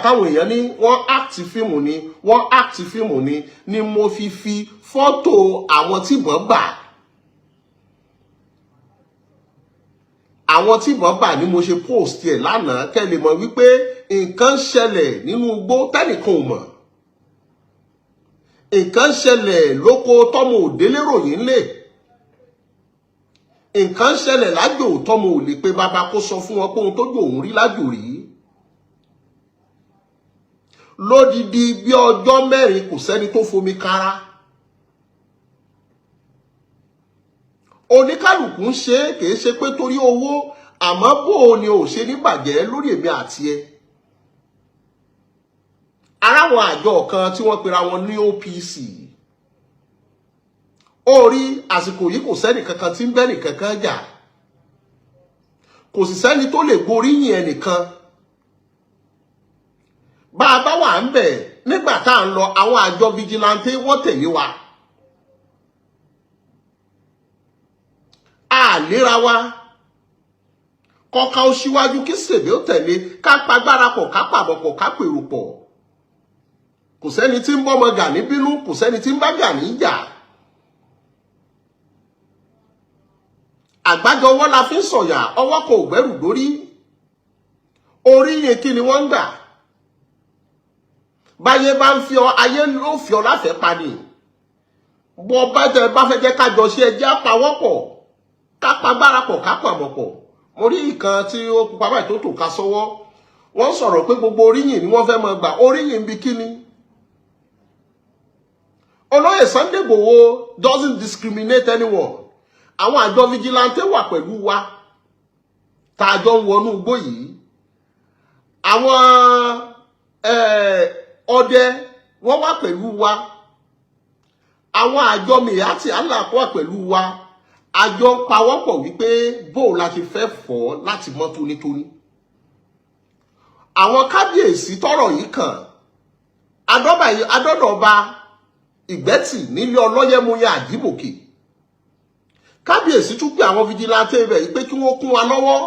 Táwọn èèyàn ní wọ́n act fíìmù ni, wọ́n act fíìmù ni, ni mo fi fọ́tò àwọn tí ìbọn bà, àwọn tí ìbọn bà ni mo ṣe post ẹ̀ lánàá, kẹ́ lè mọ̀ wípé nǹkan ṣẹlẹ̀ nínú igbó tẹ́nìkan ò mọ̀, nǹkan ṣẹlẹ̀ lóko tọ́mọ òdélé ròyìn lè, nǹkan ṣẹlẹ̀ lájò tọ́mọ ò lè pe bàbá kó sọ fún wọn pé ohun tó jò òun rí lájò rí. Lódidi bí ọjọ́ 4 kò sẹ́ni tó fomi kára. Oníkálùkù ń ṣe é, kìí ṣe pé torí owó, àmọ́ bó o ni ò ṣe ní bàjẹ́ lórí èmi àti ẹ. Aráwọn àjọ kan tí wọ́n pera wọn ní OPC. Ó rí àsìkò yìí, kò sẹ́nì kankan tí ń bẹ́nì kankan jà, kò sì sẹ́ni tó lè goríyìn ẹnìkan. Bá a bá wà ń bẹ̀ nígbà tá à ń lọ, àwọn àjọ vigilante wọ́n tẹ̀lé wa. A léra wa kọ́ka ó síwájú kí sèbé ó tẹ̀lé, ká pagbára pọ̀, ká pàbọ̀ pọ̀, ká pèrò pọ̀. Kò sẹ́ni tí ń bọ́mọ Gani bínú, kò sẹ́ni tí ń bá Gani jà. Àgbájọ ọwọ́ la fi ń sọ̀yà, ọwọ́ kò gbẹ́rù dórí. Orí yẹn kí ni wọ́n ń gbà? Báyé bá ń fi ọ, ayé ló fi ọ láfẹ̀ẹ́ pa ni. Bọ́ bá tẹ bá fẹ́ jẹ́ kájọ ṣe, ẹjẹ́ àpawọ́pọ̀, ká pagbára pọ̀, ká pàmọ̀ pọ̀. Mo rí ìkan tí ó pupa báyìí tó tò ká sọ́wọ́. Wọ́n sọ̀rọ̀ pé gbogbo oríyìn ni wọ́n fẹ́ máa gbà. Oríyìn bí kíni? Olóyè Sunday Igboho doesn't discriminate anyone. Àwọn àjọ vigilante wà pẹ̀lú wa tá a jọ ń wọnú igbó yìí. Àwọn ọdẹ wọ́n wà pẹ̀lú wa. Àwọn àjọ Miyetti Allah wà pẹ̀lú wa. Àjọ ń pawọ́pọ̀ wípé bóò la ti fẹ́ fọ́ láti mọ́ tónítóní. Àwọn kábíyèsí tọ́rọ̀ yìí kàn, adọ́dọ̀ba Ìgbẹ́tì nílé Ọlọ́yẹ̀múyẹ Àjíbòkè, kábíyèsí tún pé àwọn vigilante rẹ̀ yìí pé kí wọ́n kún wa lọ́wọ́.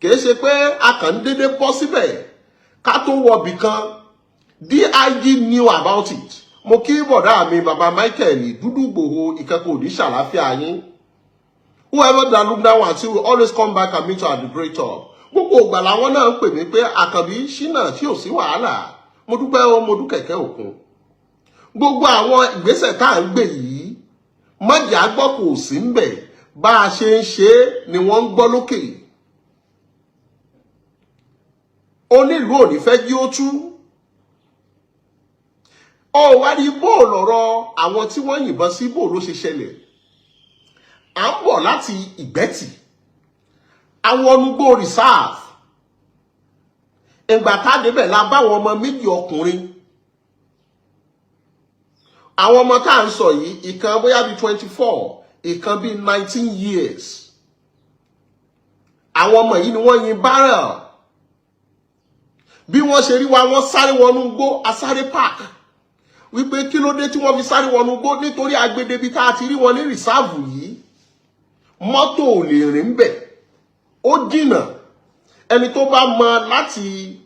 Kìí ṣe pé a kàn ń dédé bọ́ síbẹ̀ ká tó wọbì kan. DIG knew about it. Mo kí bọ̀dá mi bàbá Michael Dúdú Ìgbòho, ìkẹ́kọ̀ọ́ òní ṣàlàáfíà yín. Whoever that look down at you will always come back and meet you at the great top. Gbogbo ìgbà làwọn náà ń pè mí pé Àkànbí ṣínà tí ò sí wàhálà. Mo dúpẹ́ o, mo dúkẹ̀kẹ́ òkun. Gbogbo àwọn ìgbésẹ̀ tá à ń gbé yìí, mọ̀jà gbọ́ kò sí ń bẹ̀. Bá a ṣe ń ṣe é ni wọ́n ń gbọ́ lókè. Onílùú ò ní fẹ́ jí ó tú. Ó wá rí bó lọ̀rọ̀ àwọn tí wọ́n yìnbọn sí, bó ló ṣe ṣẹlẹ̀. À ń bọ̀ láti Ìgbẹ́tì, àwọn ọnugbó reserve. Ìgbà tá a débẹ̀ la bá àwọn ọmọ méjì ọkùnrin. Àwọn ọmọ tá à ń sọ yìí, ìkan bóyá bíi 24, ìkan bíi 19 years. Àwọn ọmọ yìí ni wọ́n yin barrel. Bí wọ́n ṣe rí wa, wọ́n sáré wọnú igbó, asáré park wípé kí ló dé tí wọ́n fi sáré wọnú igbó, nítorí agbedebi tá a ti rí wọn ní reserve yìí, mọ́tò ò lè rìn bẹ̀, ó jìnà. Ẹni tó bá mọ láti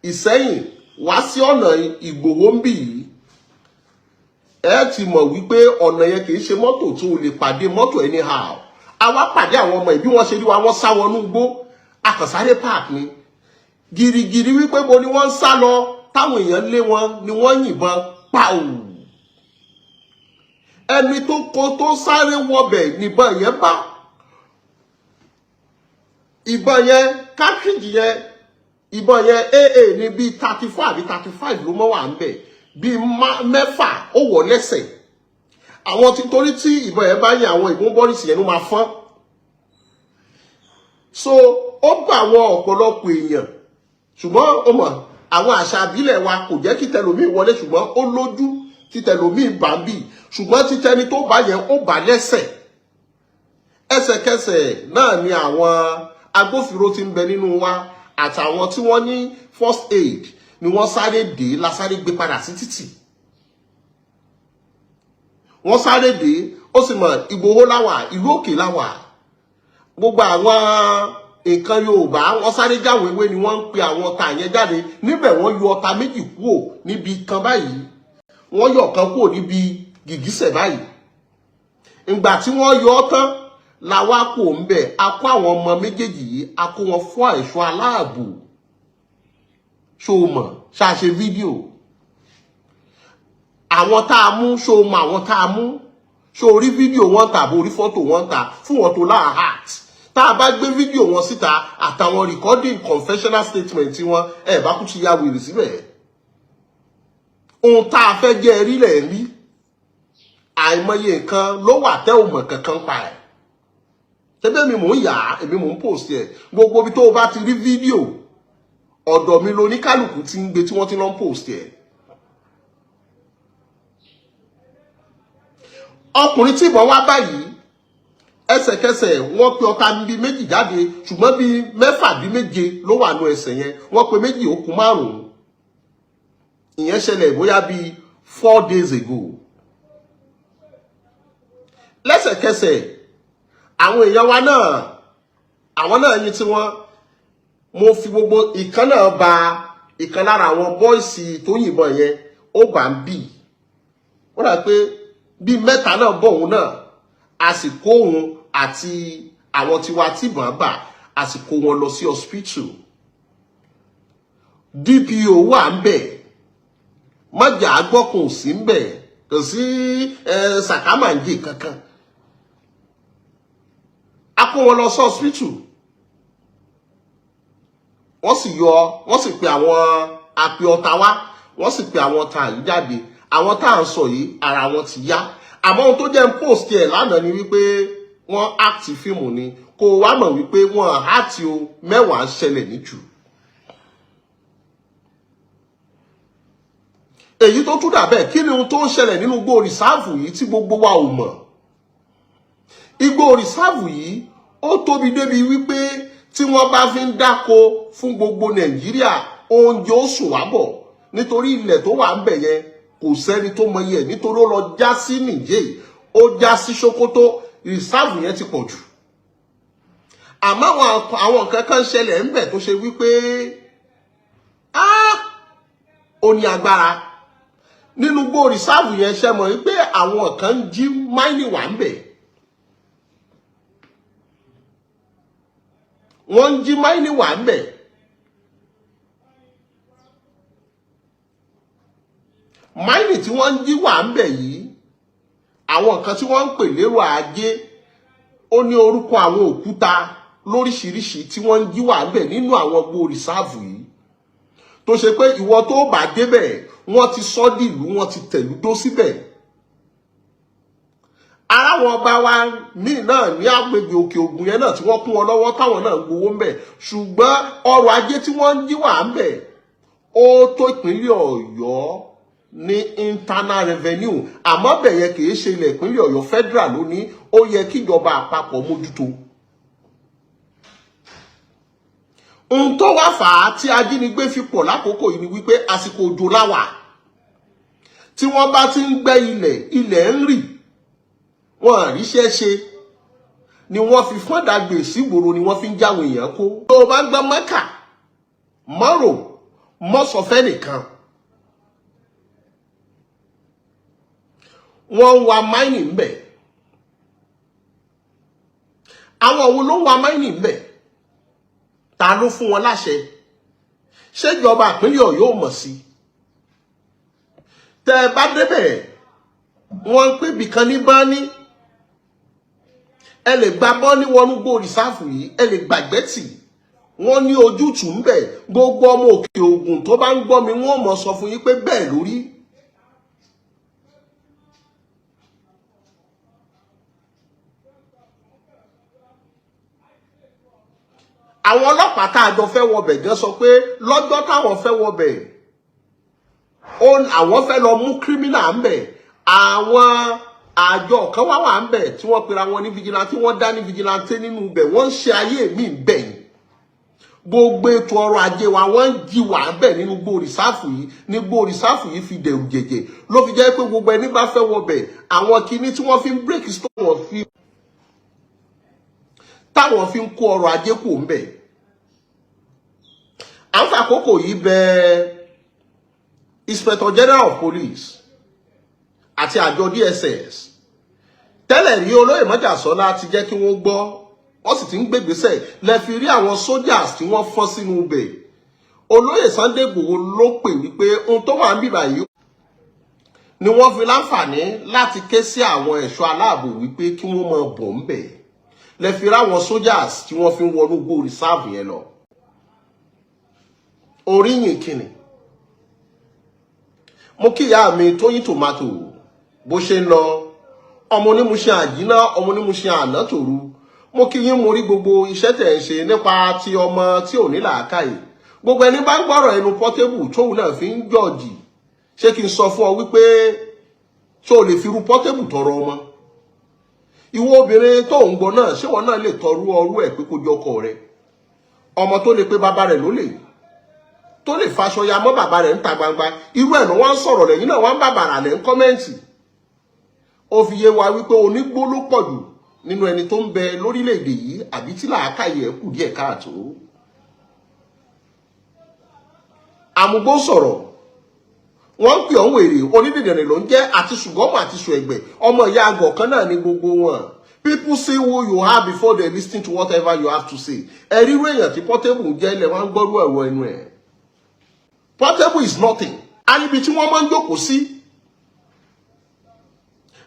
Ìsẹ́yìn wá sí ọ̀nà Ìgbòho ń bì yìí, ẹ ti mọ̀ wípé ọ̀nà yẹn kì í ṣe mọ́tò tó lè pàdé mọ́tò anyhow. Àwa pàdé àwọn ọmọ ìbí, wọ́n ṣe rí wa, wọ́n sá wọnú igbó, akànsáré park ni gìrìgìrì wípé bo ni wọ́n ń sá lọ. Táwọn èèyàn lé wọn ni wọ́n yìnbọn pàù. Ẹni tó kó tó sáré wọbẹ̀ níbọn yẹn bá. Ìbọn yẹn, cartridge yẹn, ìbọn yẹn AA ní bíi 34 àbí 35 ló mọ́ wà ń bẹ̀, bíi mẹ́fà ó wọ̀ lẹ́sẹ̀. Àwọn tí torí tí ìbọn yẹn bá yẹn, àwọn ìbọn bọ́rìsì yẹn ló máa fọ́n. So ó gbà àwọn ọ̀pọ̀lọpọ̀ èèyàn, ṣùgbọ́n ó mọ̀ àwọn àṣà àbílẹ̀ wa kò jẹ́ kí tẹlòmíì wọlé, ṣùgbọ́n ó lójú tí tẹlòmíì bá ń bì, ṣùgbọ́n títẹni tó bá yẹn ó bá lẹ́sẹ̀. Ẹsẹ̀kẹsẹ̀ náà ni àwọn agbófinró tí ń bẹ nínú wa àtàwọn tí wọ́n ní first aid ni wọ́n sáré dé, la sáré gbé padà sí títì. Wọ́n sáré dé. Ó sì mọ̀, Ìgbòho láwà, ìlú òkè láwà, gbogbo àwọn Nǹkan Yorùbá, wọ́n sáré jáwé ewé ni wọ́n ń pe àwọn ọta yẹn jáde níbẹ̀. Wọ́n yọ ọta méjì kúò níbi kan báyìí, wọ́n yọ kan kúò níbi gìgísẹ̀ báyìí. Ìgbà tí wọ́n yọ ọ́ tán la wá kò ń bẹ̀. A kó àwọn ọmọ méjèèjì yìí, a kó wọn fún ẹ̀ṣọ́ aláàbò. Ṣó o mọ̀ ṣáṣe fídíò àwọn tá a mú? Ṣó o mọ̀ àwọn tá a mú? Ṣó o rí fídíò wọn tà bó rí fọ́tò wọn tà fún wọn tó láà heart? Tá a bá gbé fídíò wọn síta àtàwọn recording confessional statement tí wọn ẹ bá kú ti ya wèrè síbẹ̀. Ohun tá a fẹ́ jẹ́ rí lẹ̀ ń rí. Àìmọye nǹkan ló wà tẹ́ ò mọ̀ kankan pa ẹ̀. Ṣebí mi mò ń yà á, èmi mò ń post ẹ̀. Gbogbo ibi tó o bá ti rí fídíò, ọ̀dọ̀ mi loníkálùkù ti ń gbé tí wọ́n ti lọ ń post ẹ̀. Ọkùnrin tí ìbọn wá báyìí, ẹsẹ̀kẹsẹ̀ wọ́n pe ọta bíi méjì jáde, ṣùgbọ́n bíi mẹ́fà bíi méje ló wà nù ẹsẹ̀ yẹn. Wọ́n pe méjì, ó kù márùn-ún. Ìyẹn ṣẹlẹ̀ bóyá bíi 4 days ago. Lẹ́sẹ̀kẹsẹ̀, àwọn èèyàn wa náà, àwọn náà yin tí wọ́n. Mo fi gbogbo ìkan náà ba ìkan lára àwọn boys tó yìnbọn yẹn, ó bá ń bì. Ó dà pé bíi mẹ́ta náà bọ̀ òun náà, a sì kó òun àti àwọn tiwa tí ìbọn bà, a sì kó wọn lọ sí hospital. DPO wà ń bẹ̀, mọ́jà gbọ́kùn sí ń bẹ̀, kò sí sàkámàǹjì kankan. A kó wọn lọ sí hospital, wọ́n sì yọ, wọ́n sì pe àwọn apẹ ọta wá, wọ́n sì pe àwọn ọta yìí jáde. Àwọn tá à ń sọ yìí, ara wọn ti yá. Àmọ́ ohun tó jẹ́ ń post ẹ̀ lánàá ni wípé wọ́n act fíìmù ni, kó o wá mọ̀ wípé wọ́n act o. Mẹ́wàá ń ṣẹlẹ̀ níjù. Èyí tó tún dà bẹ́ẹ̀, kí ni ohun tó ń ṣẹlẹ̀ nínú igbó reserve yìí tí gbogbo wa ò mọ̀? Igbó reserve yìí, ó tóbi débi wípé tí wọ́n bá fi ń dáko fún gbogbo Nàìjíríà, oúnjẹ ó sùn wá bọ̀, nítorí ilẹ̀ tó wà ń bẹ̀ yẹn, kò sẹ́ni tó mọ iye ẹ̀, nítorí ó lọ já sí Nìjẹ̀, ó já sí Sókótó. Reserve yẹn ti pọ̀ jù. Àmọ́ àwọn nǹkan kan ṣẹlẹ̀ ń bẹ̀ tó ṣe wípé ó ní agbára nínú igbó reserve yẹn. Ṣe mọ̀ wípé àwọn kan ń jí mining wà ń bẹ̀? Wọ́n ń jí mining wà ń bẹ̀. Mining tí wọ́n ń jí wà ń bẹ̀ yìí, àwọn nǹkan tí wọ́n ń pè lérò ajé, ó ní orúkọ àwọn òkúta lóríṣiríṣi tí wọ́n ń jí wà ń bẹ̀ nínú àwọn igbó reserve yìí, tó ṣe pé ìwọ tó bá débẹ̀, wọ́n ti sọ́ dìlú, wọ́n ti tẹ̀lú dó síbẹ̀. Ara wọn ọba wa míì náà ní agbègbè Òkè Ògùn yẹn náà tí wọ́n kún wọn lọ́wọ́, táwọn náà ń gbowó ń bẹ̀, ṣùgbọ́n ọrọ̀ ajé tí wọ́n ń jí wà ń bẹ̀, ó tó ìpínlẹ̀ Ọ̀yọ́ ní internal revenue. Àmọ́ bẹ̀ yẹn kì í ṣe ilẹ̀ ìpínlẹ̀ Ọ̀yọ́, federal ló ní, ó yẹ kíjọba àpapọ̀ mójútó. Ohun tó wá fà á tí ajínigbé fi pọ̀ lákòókò yìí ni wípé àsìkò òjò láwà. Tí wọ́n bá ti ń gbẹ́ ilẹ̀, ilẹ̀ ń rì, wọ́n àríṣẹ́ ṣe ni wọ́n fi fọ́n dàgbè sígboro, ni wọ́n fi ń jáwé èèyàn kó. Tó o bá ń gbọ́ mọ́kà mọ́rò mọ́sọ̀fẹ́ nìkan, wọ́n ń wa máìnì ń bẹ̀. Àwọn wo ló ń wa máìnì ń bẹ̀? Ta ló fún wọn láṣẹ? Ṣèjọba ìpínlẹ̀ Ọ̀yọ́ ò mọ̀ sí? Tẹ́ ẹ bá débẹ̀, wọ́n ń pè bìkan ní báni. Ẹ lè gba bọ́ní wọnú gbó rìsáàfù yìí, ẹ lè gbàgbẹ́ tì wọ́n ní ojútùú ń bẹ̀. Gbogbo ọmọ Òkè Ògùn tó bá ń gbọ́ mi, wọ́n mọ̀ sọ fún yín pé bẹ́ẹ̀ lórí. Àwọn ọlọ́pàá tá a jọ fẹ́ wọbẹ̀ gan sọ pé lọ́jọ́ táwọn fẹ́ wọbẹ̀, àwọn fẹ́ lọ mú kírímínà ń bẹ̀. Àwọn àjọ kan wá wà ń bẹ̀ tí wọ́n pera wọn ní vigilante, wọ́n dá ní vigilante nínú ibẹ̀, wọ́n ń ṣe ayé mi ń bẹ̀ yìí. Gbogbo ètò ọrọ̀ ajé wa, wọ́n ń jí wà ń bẹ̀ nínú gbó rìsáàfù yìí. Ní gbó rìsáàfù yìí fi dẹ̀rù jẹ̀jẹ̀, ló fi jẹ́ pé gbogbo ẹni bá fẹ́ wọbẹ̀, àwọn kinní tí wọ́n fi ń break stone, wọ́n fi táwọn fi ń kó ọrọ̀ ajé kù ń bẹ̀. À ń fàkókò yìí bẹ Inspector General of Police àti àjọ DSS. Tẹ́lẹ̀ rí, olóyè Mọ́jàsọ́lá ti jẹ́ kí wọ́n gbọ́, wọ́n sì ti ń gbégbésẹ̀ lẹ́fi rí àwọn soldiers tí wọ́n fọ́n sínú ibẹ̀. Olóyè Sunday Igboho ló pè wípé ohun tó wà ń bìbà yìí ni wọ́n fi láǹfààní láti ké sí àwọn ẹ̀ṣọ́ aláàbò wípé kí wọ́n máa bọ̀ ń bẹ̀, lẹ́fi ráwọn soldiers tí wọ́n fi ń wọnú igbó reserve yẹn lọ. Oríyìn kìnnì, mo kí ìyá mi Tóyìn Tòmátò bó ṣe ń lọ, ọmọ onímúṣe àjínà, ọmọ onímúṣe àná tòru. Mo kí yín, mo rí gbogbo iṣẹ́ tẹ̀ ń ṣe nípa ti ọmọ tí ò ní làákàyè. Gbogbo ẹni bá ń gbọ́rọ̀ ẹnu Portable tóun náà fi ń jọ̀jì, ṣé kí n sọ fún ọ wípé ṣé o lè fi irú Portable tọrọ ọmọ? Ìwọ obìnrin tó ń gbọ́ náà, ṣé wọn náà lè tọrú ọrú ẹ̀ pé kó jọ ọkọ rẹ? Ọmọ tó lè pé bàbá rẹ̀ ló lè tó lè faṣọ ya mọ́ bàbá rẹ̀ níta gbangba, irú ẹ̀ ló wá ń sọ̀rọ̀ lẹ́yìn náà, wá ń bàbàrà lẹ́ ń comment. Ó fi yé wa wípé onígbó ló pọ̀ jù nínú ẹni tó ń bẹ lórílẹ̀‐èdè yìí, àbí tí làákàyè ẹ̀ kù díẹ̀ káàtó. Àmúgbó sọ̀rọ̀, wọ́n ń pè ọ́n wèrè, onídìdìrín ló ń jẹ́, àti ṣùgọ́mù àti ṣùẹ̀gbẹ̀, ọmọ ìyá àgọ̀ kan náà ní gbogbo wọn. People see who you are before they listen to whatever you have to say. Ẹ̀rí irú èèyàn tí Portable jẹ́ ilẹ̀ wọn ń gbọ́rú ẹ̀rọ ẹnu ẹ̀. Portable is nothing. Alibi tí wọ́n máa ń jókòó sí.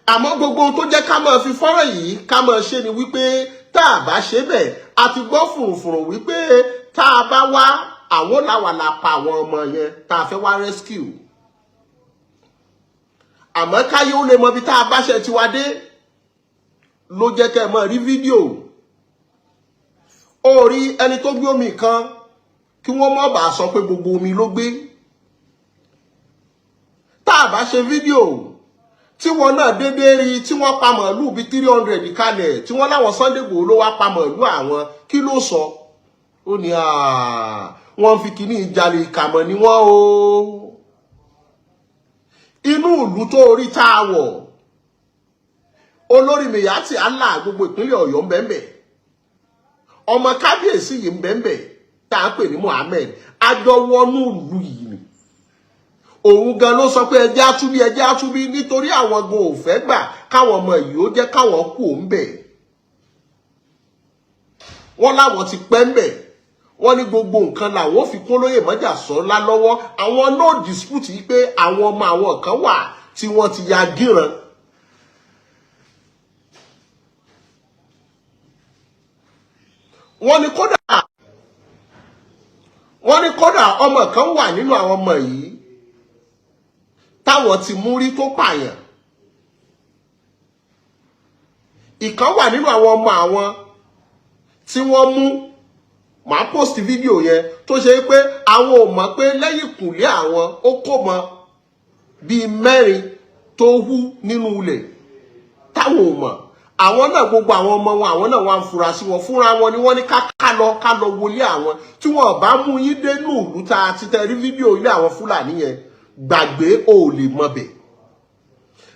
Àmọ́ gbogbo ohun tó jẹ́ ká máa fi fọ́nrán yìí ká máa ṣe ni wípé tá a bá ṣe bẹ́ẹ̀, a ti gbọ́ fùrùfùrù wípé tá a bá wá, àwọn làwà la pa àwọn ọmọ yẹn tá a fẹ́ wá rescue. Àmọ́ káyé ó lè mọ ibi tá a bá ṣe tiwa dé ló jẹ́ kẹ́ ẹ máa rí fídíò. Ó rí ẹni tó gbé omi kan, kí wọ́n má bàa sọ pé gbogbo omi ló gbé. Tá a bá ṣe fídíò tí wọn náà déédéé rí tí wọ́n pa màálù bíi 300 kalẹ̀, tí wọ́n láwọn Sunday Igboho ló wá pa màálù àwọn, kí ló sọ? Ó ní wọ́n fi kíní ìjalè, ìkàmọ̀ ni wọ́n o. Inú ìlú tó orí tá a wọ̀, olórí Miyetti Allah gbogbo ìpínlẹ̀ Ọ̀yọ́ ń bẹ́ẹ̀, ọmọ kábíyèsí yìí ń bẹ́ẹ̀ tá a pè ní Muhammed, àjọwọnú ìlú yìí ni. Òun gan ló sọ pé ẹjẹ́ àtúbí, ẹjẹ́ àtúbí, nítorí àwọn gan ò fẹ́ gbà káwọn ọmọ yìí ó jẹ́ káwọn kú òun bẹ̀. Wọ́n láwọn ti pẹ́ ń bẹ̀. Wọ́n ní gbogbo nǹkan làwọn ò fi kún lóyè Mọ́jàsọ́lá lọ́wọ́. Àwọn no dispute yìí pé àwọn ọmọ àwọn kan wà tí wọ́n ti ya gíran. Wọ́n ní kódà ọmọ kan wà nínú àwọn ọmọ yìí táwọn ti mú rí tó pààyàn. Ìkan wà nínú àwọn ọmọ àwọn tí wọ́n mú, màá post fídíò yẹn, tó ṣe pé àwọn ò mọ̀ pé lẹ́yìn ìkùnlé àwọn ó kó mọ bíi mẹ́rin tó hú nínú ilẹ̀ táwọn ò mọ̀. Àwọn náà, gbogbo àwọn ọmọ wọn, àwọn náà wà ń fura sí wọn fúnra wọn ni. Wọ́n ní ká lọ, ká lọ wọlé àwọn tí wọn bá mú yín dé ní ìlú tá a ti tẹ rí fídíò ilé àwọn Fúlàní yẹn, gbàgbé, ò lè mọ bẹ̀,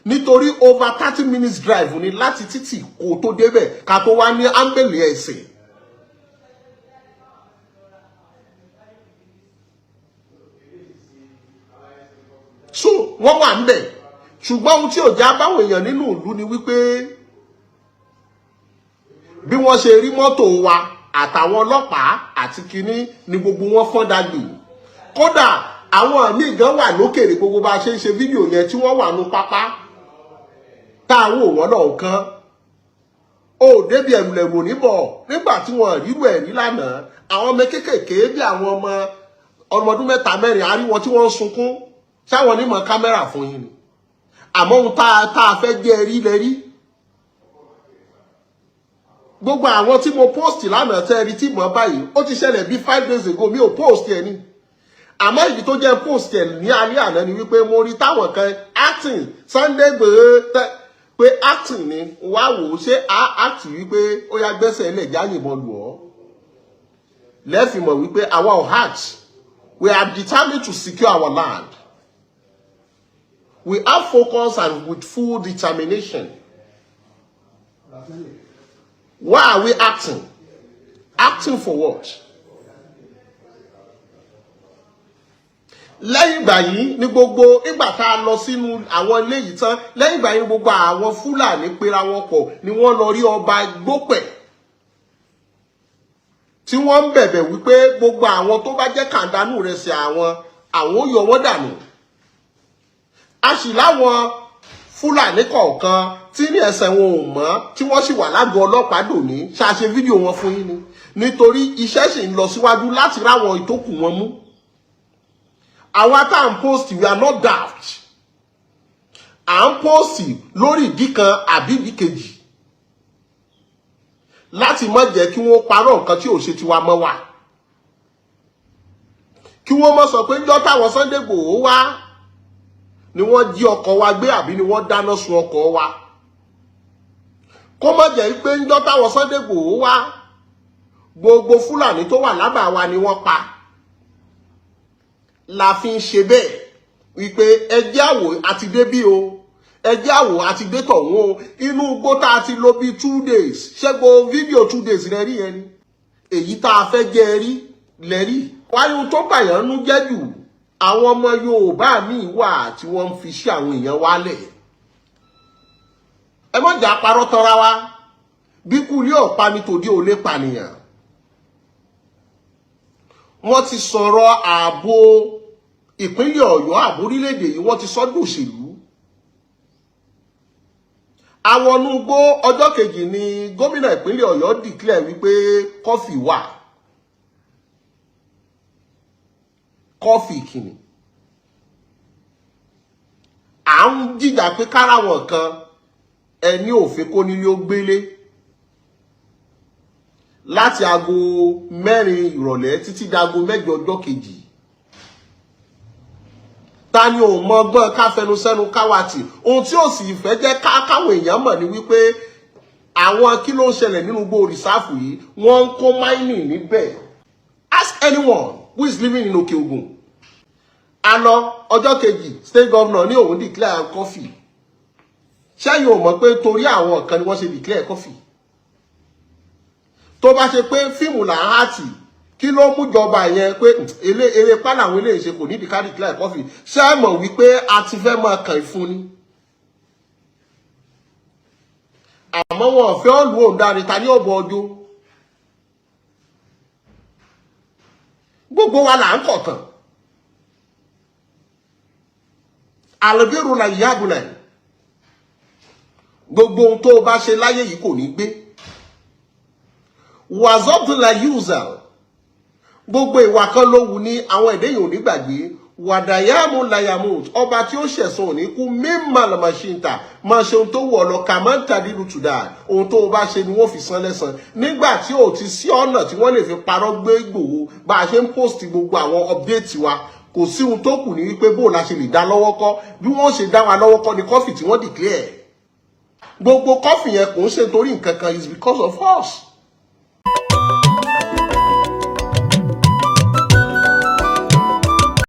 nítorí over 30 minutes drive ni láti títì kó tó débẹ̀, ká tó wá ní ámbèlì ẹ̀sìn. So wọ́n wà ń bẹ̀, ṣùgbọ́n ohun tí ò já báwọn èèyàn nínú ìlú ni wípé bí wọ́n ṣe rí mọ́tò wa àtàwọn ọlọ́pàá àti kinní ni gbogbo wọn fọ́n dàgbé. Kódà àwọn míì gan wà lókèrè, gbogbo bá a ṣe ń ṣe fídíò yẹn tí wọ́n wà nù pápá tá a wò wọ́n náà kán ó débi ẹ̀rùlẹ̀rù níbọ̀ nígbà tí wọ́n rírú ẹ̀rí lánàá. Àwọn ọmọ kéékèèké bí àwọn ọmọ ọmọdún mẹ́ta mẹ́rin, a rí wọn tí wọ́n ń sunkún sáwọn onímọ̀ kámẹ́rà fún yín ni. Àmọ́ ohun tá a fẹ́ jẹ́ rí lẹ rí. Gbogbo àwọn tí mo post lánàá tẹ́ rí tí mo báyìí, ó ti ṣẹlẹ̀ bí 5 days ago, mi ò post ẹ̀ ní. Àmọ́ ìdí tó jẹ́ post ẹ̀ ní alẹ́ àná ni wípé mo rí táwọn kan acting Sunday Igboho pé acting ni. Wá wò ó, ṣé a act wípé ó yá gbẹ́sẹ̀ ilẹ̀ já yìnbọn lù ọ́ lẹ́fìmọ̀ wípé àwa ò act. We are determined to secure our land. We have focus and with full determination. Why are we acting? Acting for what? Lẹ́yìn ìgbà yìí ní gbogbo ìgbà tá a lọ sínú àwọn ilé yìí tán, lẹ́yìn ìgbà yìí ní gbogbo àwọn Fúlàní pera wọn pọ̀ ni wọ́n lọ rí ọba Gbópẹ̀, tí wọ́n ń bẹ̀bẹ̀ wípé gbogbo àwọn tó bá jẹ́ kàńdánù rẹ̀ sí àwọn, àwọn ó yọ wọ́n dànù. A sì láwọn Fúlàní kọ̀ọ̀kan tí ní ẹsẹ̀ wọn ò mọ́, tí wọ́n sì wà lágọ̀ọ́ ọlọ́pàá dòní. Ṣàṣe fídíò wọn fún yín ni, nítorí iṣẹ́ sì ń lọ síwájú láti ráwọn ìtókù wọn mú. Àwa tá à ń post, we are not daft. À ń post lórí ìdí kan àbí ìdí kejì láti má jẹ́ kí wọ́n parọ́ nǹkan tí ò ṣe tiwa mọ́ wa, kí wọ́n má sọ pé ńjọ́ táwọn Sunday Igboho wá ni wọ́n jí ọkọ̀ wa gbé, àbí ni wọ́n dáná sun ọkọ̀ wa, kó má jẹ́ pé ńjọ́ táwọn Sunday Igboho wá, gbogbo Fúlàní tó wà lábàá wa ni wọ́n pa. La fi ń ṣe bẹ́ẹ̀ wípé ẹjẹ́ àwò àti débí o, ẹjẹ́ àwò àti dé tọ̀hún o. Inú igbó tá a ti lò bíi 2 days, ṣé gbogbo fídíò 2 days rẹ rí yẹn ni? Èyí tá a fẹ́ jẹ́ rí lẹ́rí wáyé. Ohun tó bàyàn nú jẹ́ jù, àwọn ọmọ Yorùbá míì wà tí wọ́n ń fi sí àwọn èèyàn wálẹ̀. Ẹ má jà parọ́ tọ́ra wa. Bí kú ilé ọ̀pá ni tòde ò lè pànìyàn. Wọ́n ti sọ̀rọ̀ ààbò ìpínlẹ̀ Ọ̀yọ́, ààbò orílẹ̀-èdè yìí, wọ́n ti sọ́dọ̀ òṣèlú. Àwọn nugbó ọjọ́ kejì ni gómìnà ìpínlẹ̀ Ọ̀yọ́ declare wípé curfew wà. Curfew kìnnì à ń jìjà pé káráwọn kan ẹni òfin kó nílé ó gbélé láti aago 4 ìrọ̀lẹ́ títí dago 8 ọjọ́ kejì. Ta ni ò mọ ọgbọ́n ká fẹnu sẹ́nu káwàtì? Ohun tí ò sì fẹ́ jẹ́ káwọn èèyàn mọ̀ ni wípé àwọn kí ló ń ṣẹlẹ̀ nínú igbó reserve yìí, wọ́n ń kó mining níbẹ̀. Ask anyone who is living in Òkè Ògùn. A lọ ọjọ́ kejì, state governor ní òun declare curfew. Ṣẹ́yìn ò mọ̀ pé torí àwọn kan ni wọ́n ṣe declare curfew? Tó bá ṣe pé fíìmù là ń hàtì, kí ló mú jọba yẹn pé eré eré pa làwọn eléyìí ṣe, kò nídìí ká declare curfew? Ṣé ẹ mọ̀ wípé a ti fẹ́ máa kàn fún ni? Àmọ́ wọn ò fẹ́ ọ̀lù òǹdarí ta ní ọ̀bọ̀ ọjọ́. Gbogbo wa là ń kọ̀tàn àlùbírù la ìyá àbúlà. Gbogbo ohun tó o bá ṣe láyé yìí kò ní gbé wàzọ́bùlà yúzà. Gbogbo ìwà kan ló wù ní àwọn ẹ̀dẹ́ yìí ò ní gbàgbé. Wàdàyàmú làyàmú, ọba tí ó ṣẹ̀sùn òní kú. Mímà lọ́mọṣíntà máa ṣe ohun tó wù ọ́ lọ. Kà máa ń tàdí lùtùdà, ohun tó o bá ṣe ni wọ́n fi san lẹ́san. Nígbà tí ò ti sí ọ̀nà tí wọ́n lè fi parọ́ gbé Ìgbòho, bá a ṣe ń post gbogbo àwọn update wa, kò sí ohun tó kù ní wípé bó la ṣe lè dá lọ́wọ́ kọ́. Bí wọ́n ṣe dá wa lọ́wọ́ kọ́ ni curfew tí wọ́n declare. Gbogbo curfew yẹn kò ń ṣe torí nǹkan kan, is because of us.